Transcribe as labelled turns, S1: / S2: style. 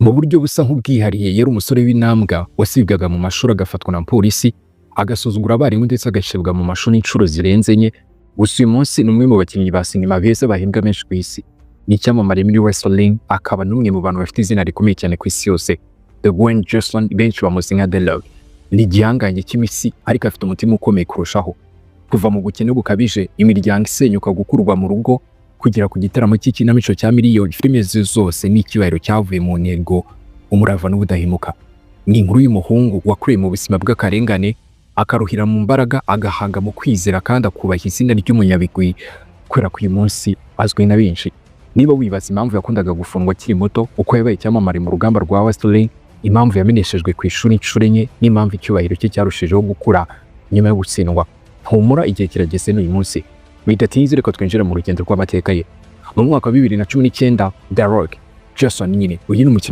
S1: Mu buryo busa nk'ubwihariye, yari umusore w'intambwa wasibwaga mu mashuri, agafatwa na polisi, agasuzugura abarimu, ndetse agashyirwa mu mashuri inshuro zirenze enye. Gusa uyu munsi ni umwe mu bakinnyi ba sinema beza bahembwa menshi ku isi, ni icyamamare muri wrestling, akaba n'umwe mu bantu bafite izina rikomeye cyane ku isi yose. Dwayne Johnson, benshi bamuzi nka The Rock, ni igihangange cy'imitsi, ariko afite umutima ukomeye kurushaho. Kuva mu bukene bukabije, imiryango isenyuka, gukurwa mu rugo, kugera ku gitaramo cy'ikinamico cya miliyoni, filime ze zose n'icyubahiro cyavuye mu ntego, umurava n'ubudahemuka. Ni inkuru y'umuhungu wakuriye mu buzima bw'akarengane, akaruhira mu mbaraga, agahanga mu kwizera, kandi akubaha izina ry'umunyabigwi kubera ko uyu munsi azwi na benshi. Niba wibaza impamvu yakundaga gufungwa akiri muto, uko yabaye icyamamare mu rugamba rwa wrestling, impamvu yameneshejwe ku ishuri inshuro enye, n'impamvu icyubahiro cye cyarushijeho gukura nyuma yo gutsindwa, humura, igihe kirageze n'uyu munsi. Bidatinze, reka twinjire mu rugendo rw'amateka ye. Mu mwaka wa 2019, The Rock Johnson nyine, uyu ni umukinnyi